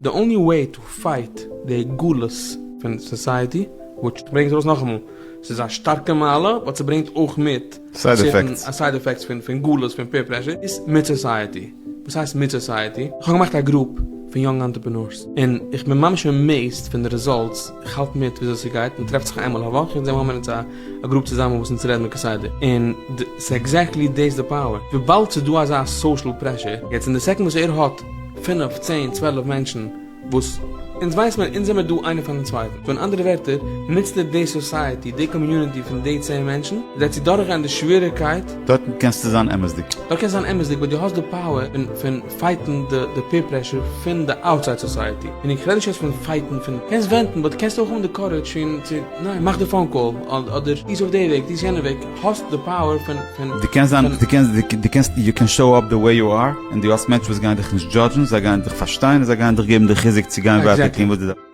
The only way to fight די גלות פון society, which ברענגט עס ארויס נאכאמאל, ס'איז א שטארקע מעלה, but ס'ברענגט אויך מיט side effects. א side effects פון גלות, פון peer pressure, איז מיט society. וואס הייסט מיט society? איך האב געמאכט א group פון young entrepreneurs, און איך בין ממש amazed פון די results, איך האלט מיט וויאזוי ס'גייט, מ'טרעפט זיך איינמאל א וואך, און זיי האבן אונז א group צוזאמען וואס אונז רעדן מיר כסדר, און ס'איז exactly דאס די power, וויבאלד ס'איז דא אזא social pressure, יעצט אין די second וואס ער האט פינף, צען, 12 מענטשן וואס אונז ווייס מיר אונז זעמיר דא איינער פארן צווייטן, so אין אנדערע ווערטער נוצט ער די society, די community פון די 10 מענטשן, כדי צו דורכגיין די שוועריגקייט. דארטן קענסטו זיין אמת'דיג. דארט קענסטו זיין אמת'דיג but דו האסט די power פון פון fight ן די די peer pressure פון די outside society, און איך רעד נישט יעצט פון fight ן פון, קענסט vent ן but קענסט אויך האבן די courage פון צו ניין מאך די phone call אדער טוה אויף די וועג טוה יענע וועג, האסט די power פון פון. דו קענסט זיין, דו קענסט, דו קענסט, you can show up the way you are, און דו האסט מענטשן וואס גייען דיך נישט judge ן, זיי גייען דיך פארשטיין און זיי גייען דיך געבן די חיזוק צו גיין ווייטער טון וואס דו דארפסט.